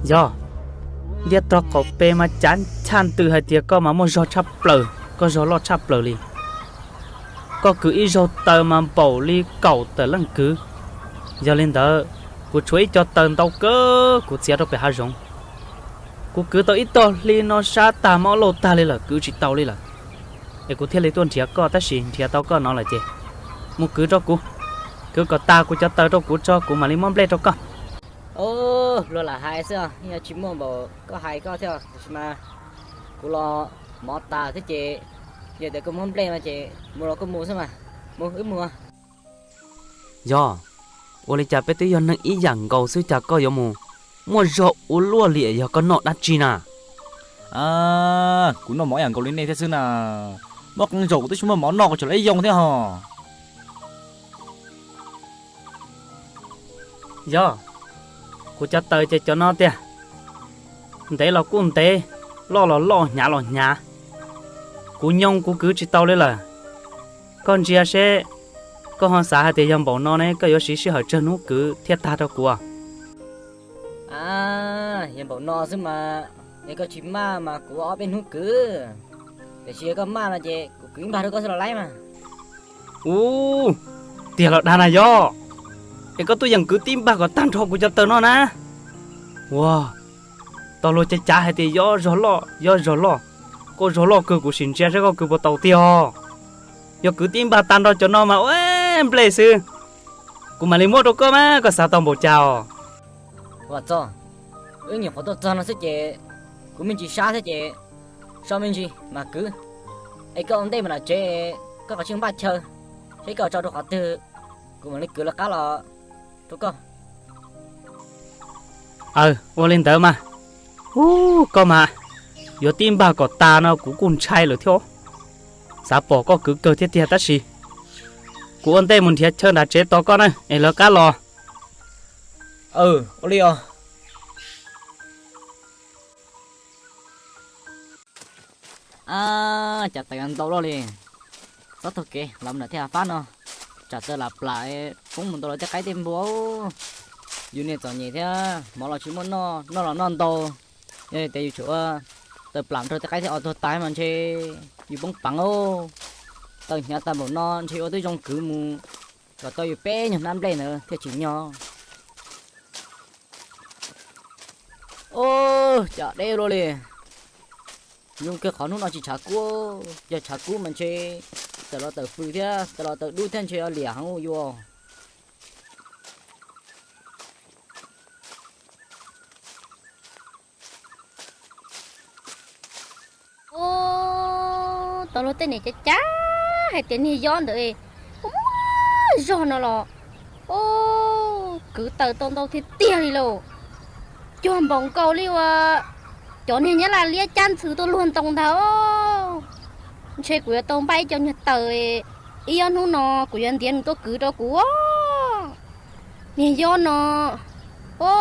Yog, ntiaj tog qaum pem mas cav ncha ntws hais tias koj mas muaj zog tshaj plaws, koj zog loj tshaj plaws li. Koj kwv ib zaug taws mas npaum li kaum tawm leej kwv. Yog li ntawd, kuv tshuav ib co taws ntau kawg kuv txiav rau pem hav zoov. Kuv kwv tau ib tog hli no sab tag mob lauj tag li lawm, kwv tsis tau li lawm. Es kuv thiaj li tuaj nrhiav koj, tab sis nrhiav tau koj no lawm ces mus kwv rau kuv, kwv kom tas kuv cov taws rau kuv tso kuv mam li muab nplej rau koj. Luag lam hais xwb, yog tsis muaj npaum koj hais koj thiab, tiam sis mas kuv los mov tas thiab ces yog tias koj muab nplej no ces mus los koj mus xwb mas, mus wb mus. Yog, ua li cas peb twb yog neeg ib yam nkaus xwb cas koj yuav mus muaj zog ua luaj li, yog koj noj dab tsi na? Kuv noj mov ib yam nkaus li nej thiab xwb na. Noj qee zaum kuv twb tsis muaj mov noj kuv tseem lab yoo thiab hos. Yog, kuv cov taws ces cov no tiag, ntev los kuj ntev, loj los loj, hnyav los hnyav. Kuv nyoo kuv kwv tsis tau li lawm. Koj ntsia seb, koj ho xav hais tias yog npaum no ne koj yuav siv sij hawm tsawg hnub kwv thiaj tag rau kuv? Yog npaum no xwb mas, yog koj tsis maj mas kuv ob peb hnub kwv, tiam sis yog koj maj no ces kuv kwv ib npag rau koj xwb los laib mas. Ub, tiag los dag na yog, es koj tuaj yeem kwv tib npag kom tag nrho kuv cov taws no na. Ua, tau luag cav cav hais tias yob zog loj, yob zog loj, koj zog loj kawg kuv sim ntsia seb koj kwv puas tau tiag. Yog kwv tib npag tag nrho cov no mas ua nplej xwb, kuv mam li muab rau koj mas koj xav tau npaum cas os. Vam Txos, wb nyuam qhuav tuaj txog no xwb ces kuv me ntsis sab thiab ces so me ntsis mas kwv. Es koj ua ntej mus nram tsev, koj kav tsij npaj chaw, seb koj tso rau qhov twg, kuv mam li kwv lawv qab los rau koj. Aw, ua li ntawd mas. Ub, koj mas yuav tib npag kom tas no kuv kuj ntshai lawm thiab. Xav pom koj kwv kawg thiab tiag tab sis kuv ua ntej mus nrhiav chaw nram tsev tos koj na es lawv qab los. Ua li os. Cas taws ntau loj li. Txhob taug kev los mus nram tej hav fab no, tsam taws lam plam poob mus ntau lawv tej qaib tej npua. Yus niag txom nyem thiab mov los tsis muaj noj, noj los noj ntau. Yog tias yus tsum ua taws plam nrog tej qaib thiab os tuag tas mas ntshe yus poob peev. Taws hnyav tas npaum no ntshe ua twb zoo kwv mus kom tau yus peb nyuag hnab nplej ntawd thiaj tsim nyog. Ub, cas deb luaj li. Nyuaj kawg qhov hnub no tsis tshav kub, yog tshav kub mas ntshe tawm los tawm fws thiab tawm los tawm dub thiab ntshe liam heev yuav. Ub, tau luag tej niam cav cav hais tias niag yob ntawd ua muaj zog no los, ub, kwv taws tau ntau tiag tiag li lauj. Cuag npaum nkaus li uas cov niag nyab laj liab cab ntxhw tuaj luag ntoo ntag. Ntshe kuv yuav tau npaj ib co nyuag taws, ib ob hnub no kuv yuav ntiav nws tuaj kwv rau kuv. Niag yob no, o,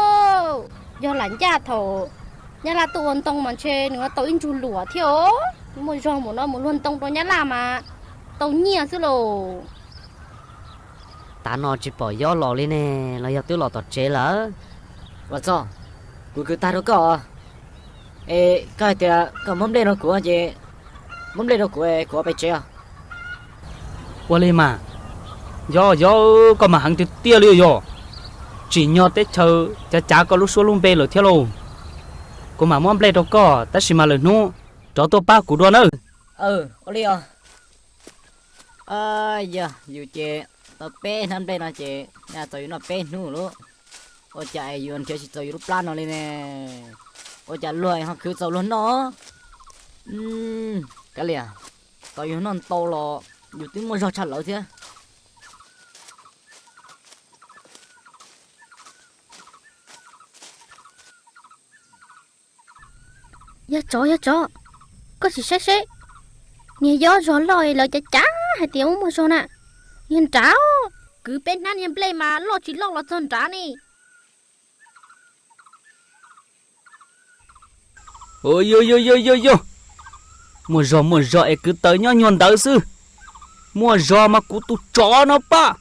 yog lam ncaj thaum nyab laj tuaj ua ntoo mas ntshe nws yuav tau ib ntsug luam thiab os. Muaj zog mus no mus luag ntoo rau nyab laj mas tau nyiaj xwb lauj. Tav no tsis pom yob los li ne, los yog twb los tom tsev lawm? Vam Txos, kuv kwv tag rau koj os. Es koj hais tias koj muab nplej rau kuv ces muab nplej rau kuv, kuv ua pem tsev os. Ua li mas, yob yob, koj mas heev tiag tiag li yog. Tsim nyog teb chaws cav cav koj lub suab lub npe lawm thiab lauj. Kuv mam muab nplej rau koj tab sis mas lwm hnub rov tuaj pab kuv dua nawb. Ua li os. Yog yus ces tau peb hnab nplej no ces nyaj txaus yus noj peb hnub lauj. Ua cas es yuav nrhiav tsis txaus yus lub plab no li ne? Ua cas luag ho khwv txaus luag noj? Kav liam, tau yus noj ntau los yus twb muaj zog tshaj lawv thiab. Yog tsov, yog tsov, koj sim saib seb, niag yob zog loj lawv cav cav hais tias muaj muaj zog na, niag nrad, kwv peb hnab niag nplej mas loj tsis loj los txog nrad ne. Yog yog yog yog yog, muaj zog muaj zog es kwv taws nyob nyuag ntawd xwb. Muaj zog mas kuv tus tsov no pab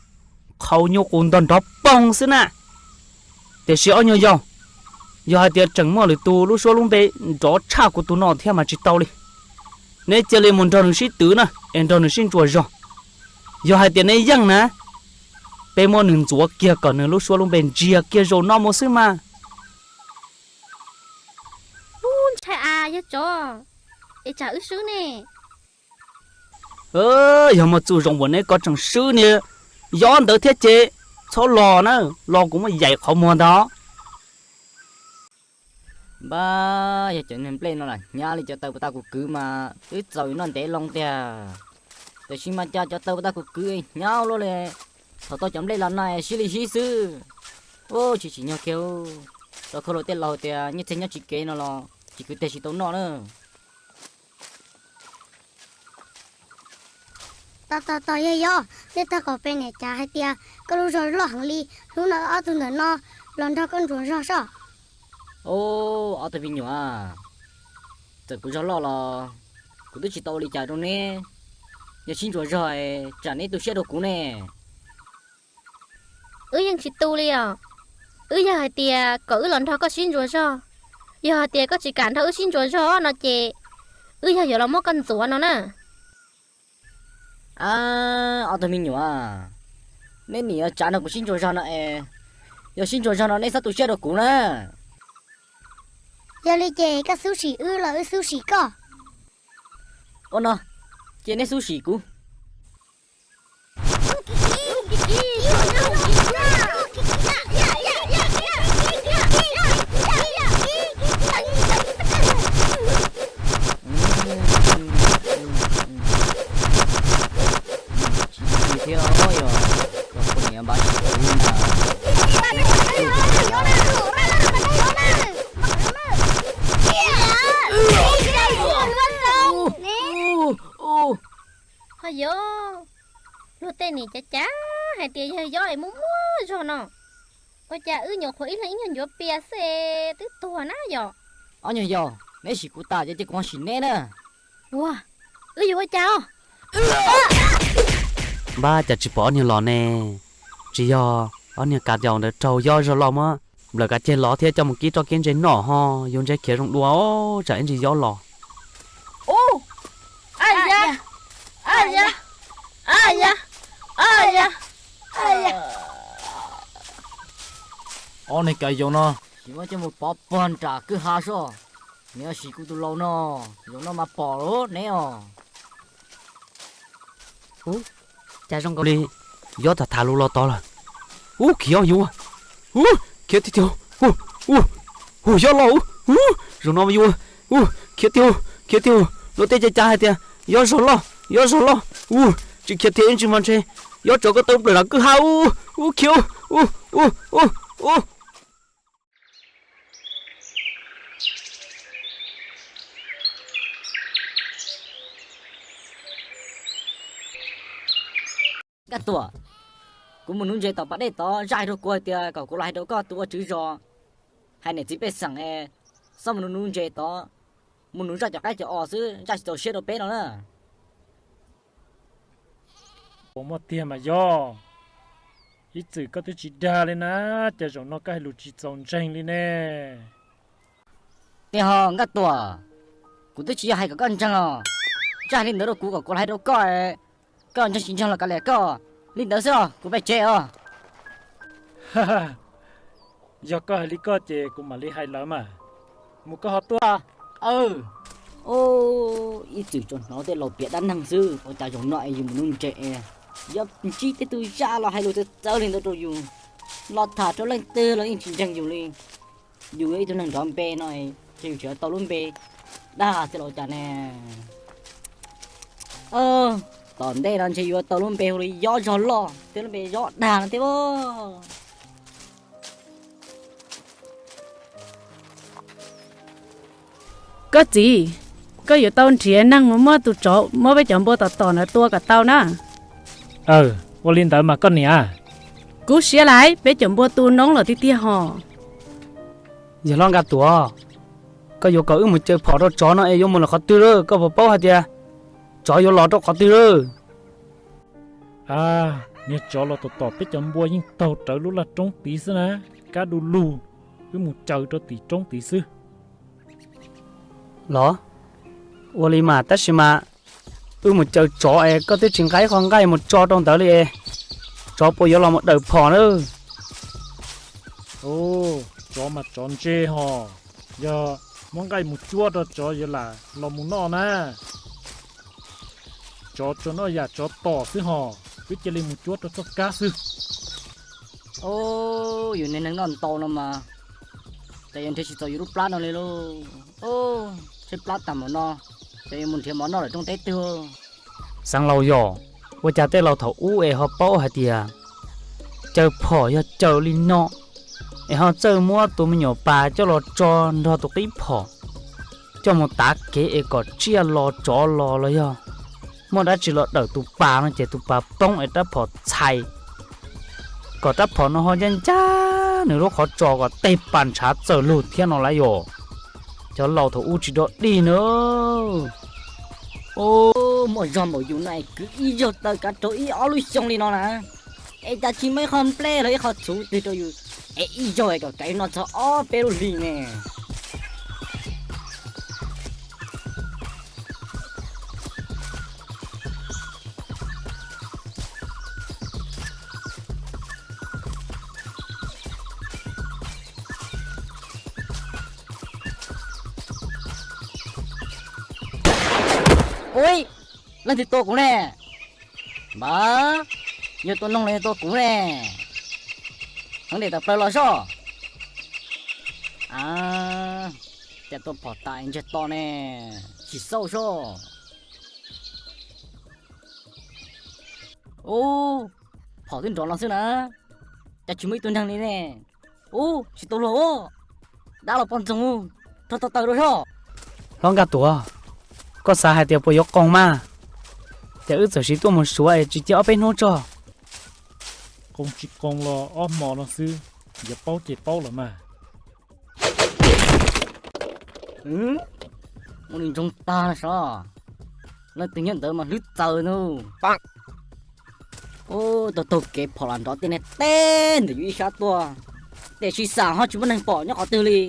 qhaus nyuag qus ntog nrov poog xwb na. Tiam sis ob nyuag yaus, Yog hais tias tseem muaj lwm tus lub suab lub npe nrov tshaj kuv tus no thiab mas tsis tau li. Neb cia li mus nrog nws sib twv na, es nrog nws sib ntsuas zog. Yog hais tias neb yeej na, peb muab nws ntxuav kiag kom nws lub suab lub npe ntsiag kiag zaum no mus xwb mas. Ub, ntshai as, yog tsov es tsam wb swb ne. Yog muaj txuj zoo uas neb kov tseem swb niag yob ntawd thiab ces txhob los na, los kuv muab yaim qhov muag ntag. Npab, yog cov niag nplej no lam hnyav li cov taw puas tau kuv kwv mas twb txaus noj ntev loo tiag. Tiam sis mas cas cov taw puas tau kuv kwv hnyav luaj li, thaum tau cov nplej los no es sib li sib xwb. Ub, tsis tsim nyog kiag, rau khau luag tej laus tias nyiaj txiag nyob tsis kev no los tsis kwv tag tsis tau noj na. Tos tos tos, yog yog, nej tag kom pe niam cav hais tias koj lub zog loj heev li, hnub no ob tug ntawm no los nrog koj ntsuas zog soj. Ub, ob tug me nyuam, txawm kuv zog loj los kuv twb tsis tau ua li cas rau neb. Yog sib ntsuas zog tsam neb tu siab rau kuv ne. Wb yeej tsis tu li os. Wb yog hais tias kom wb los nrog koj sib ntsuas zog, yog hais tias koj tsis kam nrog wb sib ntsuas zog no ces wb yog yuav los muab koj ntxuav no na. Ob tug me nyuam, neb nim yuav tsav nrog kuv sib ntsuas zog no es, yog sib ntsuas zog no neb txhob tu siab rau kuv na. Yog li ces koj xub sim wb los wb xub sim koj. Ua no, ces neb xub sim kuv. Tsis txi thiab os, yog cov poj niam npab tsis txi na. Ho yog luag tej nim cav cav hais tias yog yob es muaj muaj zog no, ua cas wb nyuam qhuav ib leeg ib nyuag ncuav pias xwb es twb tuag na yom? Ob nyuag yau, neb sim kuv tas ces cia kuv ho sim neb na. Ua, wb yuav ua cas os? Npab, cas tsis pom ob niag los ne? Tsis yog ob niag kav daus ntawd raug yob zog loj muab nplawm kav ceg los thiab coj mus kib roj kib ntses noj ho yus ntse khiav zoo dua os, tsam ib ntsis yob los. Ob niag kav daus no, sim muab coj mus pov pog nram kwj ha soj. Neb sim kuv tus laus no, zaum no mas pom lawm neb os. Ub, cas zoo nkaus li yob tham tham lus los tod lawm. Ub, khiav yus, ub, khiav tiag tiag, ub, ub, yob los, ub, zaum no mas yus, ub, khiav tiag, khiav tiag, luag tej cav cav hais tias yob zog loj, yob zog loj, ub, tsis khiav tiag ib ntsis mas ntshe yob tsov koj tau nplawm nram kwj ha, ub, ub, khiav, ub, ub, ub, ub. Nkaj Tuam, kuv mus nuv ntses tom pas dej tod, zaj hais rau kuv hais tias kom kuv los hais rau koj tus ua tswv zos, hais niam txiv pej xeem es txhob mus nuv nuv ntses tod, mus nuv zaj cov qaib cov os xwb, zaj tsis txaus siab rau peb no na. Puas muaj tiag mas yog? Ib txwm koj twb tsis dag li na, cas zaum no koj hais lus tsis txaus ntseeg li ne? Tiag ho Nkaj Tuam, kuv twb tsis yog hais kom koj ntseeg os. Zaj hais li ntawd rau kuv kom kuv los hais rau koj, koj ntseeg tsis ntseeg los kav liam koj. Li ntawd xwb os, kuv pem tsev os. Yog koj hais li koj ces kuv mam li hais lawm mas. Mus koj ho tuaj. Ib txwm tsuas hnov tej laus piav dab neeg xwb, ua cas zaum no es yus mus nuv ntses, yog ntsib tej tug zaj los hais lus txawv txawv li ntawd rau yus, los tham rau leej twg los yeej tsis ntseeg yus li. Yus ib tug neeg nrov npe no, ces yus tseem tau lub npe dag xwb los cas ne? Tom ntej no ntshe yuav tau lub npe hu li Yob Zog Loj thiab lub npe Yob Dag no thiab. Koj txiv, koj yuav tau nrhiav neeg mus muab tus tsov muab peb cov npua tom tom ntawd tua kom tau na. Aw, ua li ntawd mas koj niam. Kub siab laiv, peb cov npua tu noob lawm tiag tiag hos. Yawg hlob Nkaj Tuam, koj yuav kom wb mus caw phom rau tsov no es yuav mus lawm qhov twg lawm? Koj puas paub hais tias tsov yuav los rau qhov twg lawm? A, niag tsov los tom tom peb cov npua yeej taug rawv lub laj roob tid xwb na, kab du lug. wb mus caws rau tim roob tid xwb. Los, ua li mas, tab sis mas wb mus caws tsov es koj twb tsis nqa ib qho nqaij mus tso rau ntawd li es, tsov puas yuav los mus dawm phom na? Tsov mas tsov ntse hos, yog muab nqaij mus cuab rau tsov yuav lam los mus noj na. Tsov tsuas noj yam tsov tom xwb hos, wb cia li mus cuab rau txoj kab xwb. Yus niag neeg noj ntau no mas, ces yuav nrhiav tsis txaus yus lub plab no li lauj. Tshaib plab tag npaum no, ces yuav mus nrhiav mov noj lawm rooj teb twg. Xeev Laus yog, ua cas tej laus thaum ub es ho paub hais tias caws phom yog caws li no, es ho txawj muab tus me nyuam pas coj los tso nrog tus qib phom, coj mus tav kev es kom tsiaj los tsov los los yog muaj dab tsi los dawm tus pas no ces tus pas poob es rab phom txhais, kom rab phom no ho ncaj ncaj nws lub qhov tsos kom tej pas ntshav txawm lug thiab no lauj yom. Cov laus thaum ub tsis dog dig na. Muaj zog npaum yus no es kwv ib zaug taw kav rau ib ob lub xyoo li no na, es cas tsis muaj ib qho nplej los ib qho txhuv twg rau yus es ib zaug es kom kav no txog ob peb lub hlis ne. Ui, leej twg tua kuv ne? Npawg, yog tua noog los yog tua kuv ne? Heev dam tas plaws los soj. A, cas tua phom tas ntsiag to ne, tsis xauj soj. Ub, phom twb nrov no xwb na, cas tsis muaj ib tug neeg li ne? Ub, tsis tau luag, dab los poj ntxoog, rho tau taws rau soj. Hlob Nkaj Tuam, koj xav hais tias puas yuav qoos mas? Ces wb txawm siv tuaj mus suav es tsis cia ob peb hnub tso. Qoos tsis qoos los ob hmo no xwb, yuav paub ces paub los mas. Ua li ntsoog tag sov, leej twg nyob ntawd mas hlwb txaws nub. Ub, taug taug kev phom los nrov tej niag teb ntawm yus ib sab tuaj, tiam sis xam ho tsis muaj neeg pom nyob qhov twg li.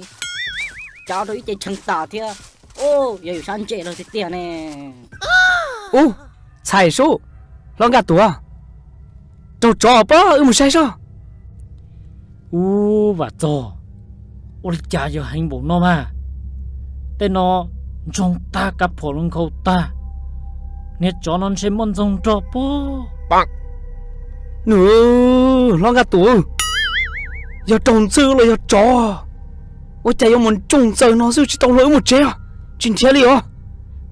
Cav rau ib ce tshee tas thiab. Ub, yog yus sab ntsej lawm tiag tiag ne. Ub, txhais sub, Hlob Nkaj Tuam, raug tsov pob, wb mus saib soj. Ub, Vam Txos, ua li cas yog heev npaum no mas? Tej no ntsoog tag, kav phom los nkhaus tag, niag tsov no ntshe muaj ntxoog nrog pob. Nws, Hlob Nkaj Tuam, yog raug ntxhw los yog tsov? Ua cas yuav mus ntsoog txaws no xwb, tsis tau luag, wb mus tsev os, tsis nrhiav li os.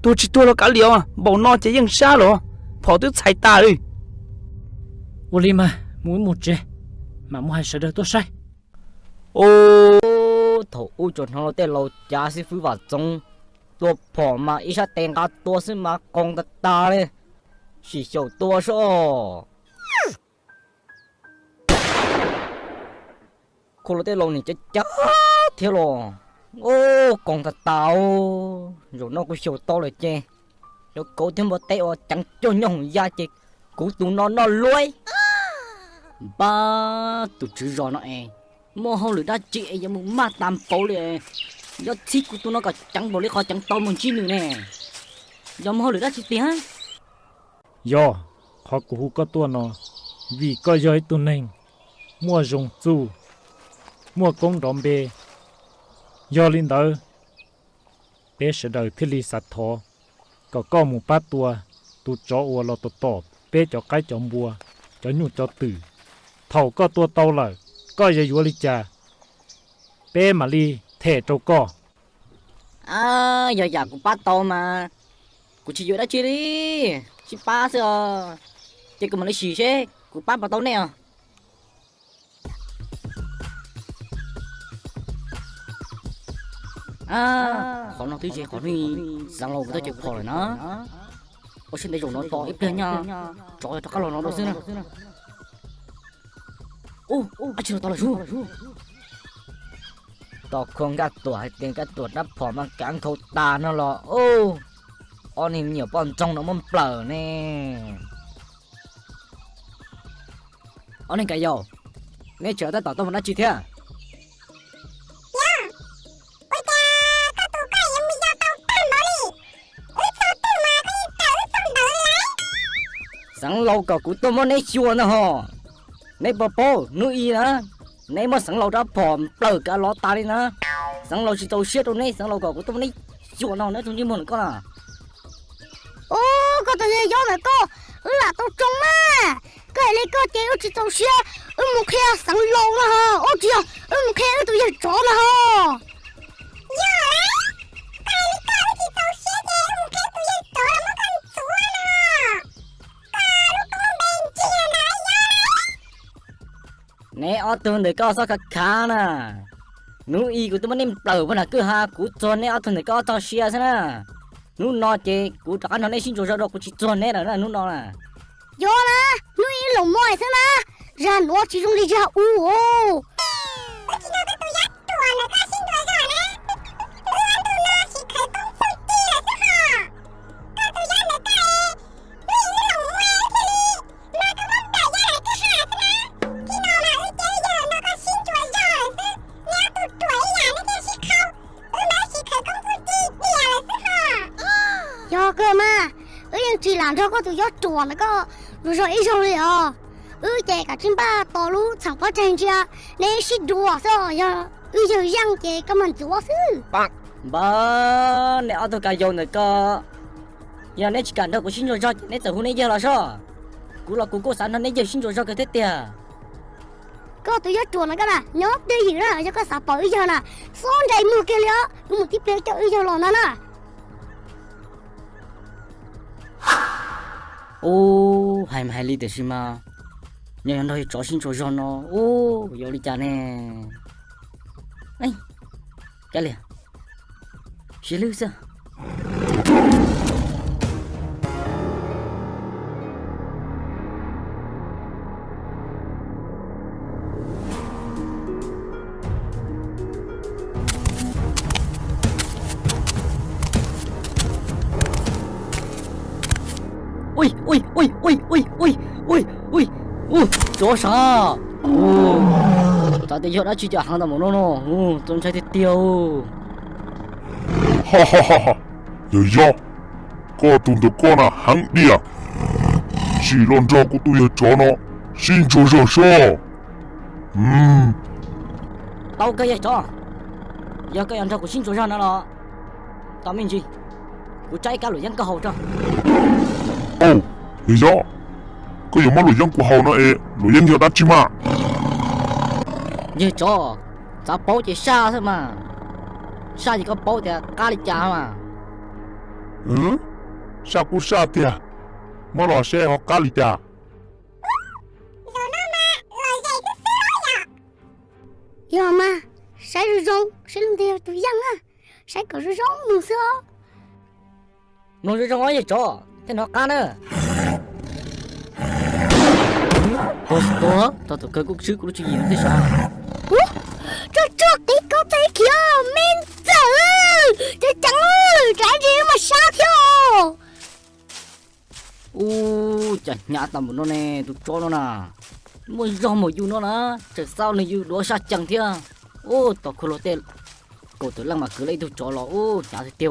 Tuag tsis tuag los kav liam os, npaum no ces yeej sab lawm, phom twb txhais tas li. Ua li mas mus wb mus tsev, mam muab hais sawv daws tuaj saib. Ub, thaum ub tsuas hnov luag tej laus cav xib fwb Vam Txoov tua phom mas ib sab tes nqa tua xwb mas qoos tas tas li, sim xyaum tua soj. Khuj, luag tej laus nim cav cav thiab los. Ub, qoos tas tas, zaum no kuv xyaum tau lawm ces yuav kauv thiab npua teb ua ceev cuag nyob hoom ya ces kuv tus no noj luaj. Npab, tus tswv zos no es muaj hauj lwm dab tsi es yuav mus maj tas npaum li, yuav txhib kuv tus no kom ceev npaum li qhov ceev tau mus ntsib nws ne. Yog muaj hauj lwm dab tsi tiag? Yog, qhov kuv hu koj tuaj no, vim koj yog ib tug neeg muaj zoo txuj, muaj koob nrov npe. Yog li ntawd, peb sawv daws thiaj li xav thov kom koj mus pab tua tus tsov uas los tom tom peb cov qaib cov npua, cov nyuj cov twm. Thaum koj tua tau lawm, koj yuav yuav li cas, peb mam li them rau koj. Yog yam kuv pab tau mas kuv tsis yuav dab tsi li, sib pab xwb os. Ces kuv mam li sim seb kuv pab puas tau nej os. Qhov no twb ze qhov nej xav los kuv tuaj caws phom lawm na. Ua siab ntev zaum no tos ib pliag nyaj tsov rov qab los no dua xwb na. Ub, dab tsi los tos lawm sub? Tos khua Nkaj Tuam hais tias Nkaj Tuam rab phom mas kav nkhaus tas no los ub, ob niag me nyuam poj ntxoog no muab nplawm ne. Ob niag kav yaus, neb tseem tab tom tuaj mus dab tsi thiab? Xeev Laus kom kuv tuaj muab neb xyuas ntag hos. Neb puas paub hnub i na, neb muab Xeev Laus rab phom nplawm kav lov tas li na. Xeev Laus tsis txaus siab rau neb, Xeev Laus kom kuv tuaj muab neb xyuas no, neb tus ntsej muag ntawm koj na. Ub, koj tus yawg yob ntawm koj, wb lam tau tsoo mas. Koj hais li koj ces wb tsis txaus siab, wb mus qhia Xeev Laus no ho, ub tsis yog, wb mus qhia wb tus yawg tsov no ho. Yog, koj hais li koj wb tsis txaus siab ces wb mus qhia tus yawg tsov los muab koj ntxuav no. Koj lub koob npe ntsia ntawd yog. Neb ob tug ntawm koj txhob khav khav na. Hnub i kuv twb muab neb nplawm puag nram kwj ha, kuv txuag neb ob tug ntawm koj ob txoj sia xwb na. Hnub no ces kuv rov qab nrog neb sib ntsuas zog dua, kuv tsis txuag neb lawm na hnub no na. Yog na, hnub i los mob xwb na, zag nuav tsis zoo li zag u. Koj tsis nrog koj tus yab ruam ntawm koj sib ntsuas zog na, wb ob tug no sib khawv koob txuj ci lawm xwb hos. Koj tus yab ntawm koj es, hnub i wb los muab thiaj li, mas koj muab nplawm ya lawm kwj ha xwb na. Txij no mas wb ces wb yawg nrog koj sib ntsuas zog lawm xwb, neb ob tug ruam ib yam neb thiaj sib khawv, wb mas wb sib khawv koob txuj ci tiag lawm xwb hos. Yog kawg mas, wb yeej tsis lam nrog koj tus yob ruam ntawm koj ntsuas zog ib zaug li os. Wb ces kav tsij npaj tos lub txheem pov tseg ntsia neb sib dua xwb os, yog wb yawg yeej ces koj mam ntxuav xwb. Npawg, neb ob tug kab yau ntawm koj, yog neb tsis kam nrog kuv sib ntsuas zog ces neb txawm hu neb yawg los soj. Kuv los kuv kuj xav nrog neb yawg sib ntsuas zog kawg thiab tiag. Koj tus yob ruam no koj na, nyob twj ywm na, yog koj xav pom wb yawg na, xob nres muag kiag li os, wb mus tib pliag coj wb yawg los ntag na. Ub, hais mas hais li tiam sis mas nyob nrog yawg tsov sib ntsuas zog no, ub, yuav ua li cas ne? Kav liam, siv lwg xwb. Ui, ui, ui, ui, ui, ui, ui, ui, ub, tsov sav. Ub, xav tias yog dab tsi cas heev tau npaum no no, ub, txaus ntshai tiag tiag. Yawg yob, koj tus ntawm koj na heev diam, sim los nrog kuv tus yawg tsov no sib ntsuas zog soj. Tau kawg yawg tsov, yog koj yuav nrog kuv sib ntsuas zog no los tos me ntsis, kuv tsa ib kab luam yeeb koj haus tso. Au, yawg yob, koj yuav muab luam yeeb kuv haus no es luam yeeb yog dab tsi mas? Yawg tsov, xav paub ces saj xwb mas, saj ces koj paub tias qab li cas mas. Saj kuj saj tiag, muab los seb ho qab li cas. Yog mas, saib zoo zoo, saib leej twg yog tus yeej na, saib kom zoo zoo mus xwb os. Mloog zoo zoo os yawg tsov, tej no qab na. Tuag, tuag, thaum kawg kuj swb kuv lub tswv yim no thiab sav. Tsuag tsuag qiv koj txaij khiav me ntxawm, ceev ceev, tsam ntsis mas sab thiab. Ub, cas hnyav tau npaum no ne, tus tsov no na. Muaj zog mus yus no na, tseem xav leej yus duav saj cees thiab. Ub, tos khuv luag tej kaum tawm leej mas kwv lawv ib tug tsov los, ub, hnyav tiag tiag.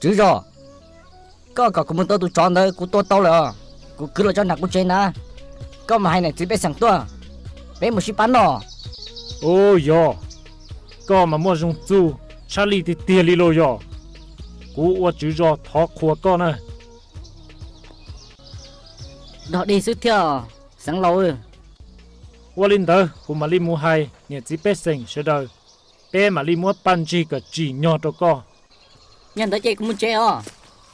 Tswv zos, koj kom kuv mus tua tus tsov ntawd kuv tua tau lawm os. Kuv kwv los tso nram kuv tsev ntag. Koj mus hais niam txiv pej xeem tuaj, peb mus sib pab noj. Ub yog, koj mas muaj zoo txuj tshaj lij tiag tiag li lauj yog. Kuv ua tswv zos thov qhuas koj na. Dog dig xwb thiab, Xeev Laus. Ua li ntawd kuv mam li mus hais niam txiv pej xeem sawv daws, peb mam li muab paj ntsig kom tsim nyog rau koj. Yog ntawd ces kuv mus tsev os.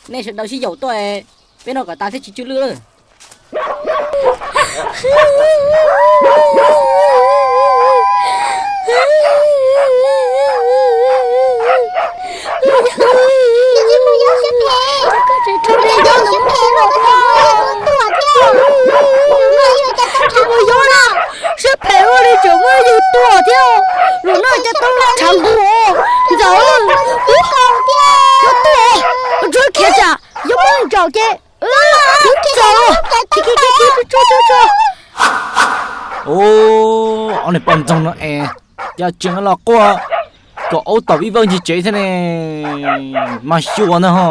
Nej sawv daws sib yaum tuaj, peb noj kom tas thiab tsis tsw lwj lawm. Siab phem ua li tseem muab yawg tua thiab. Lus no cas tau laj tshav nqus. Ntxawm, yuav tuaj, yuav khiav tsam yuav muab ntsaum ces, ntxawm, khiav khiav khiav, tsuag tsuag tsuag. Ob niag poj ntxoog no es, cas tseem los quaj kom aub tom vij vawj ncig tsev thiab ne, mas xyuas ntag ho.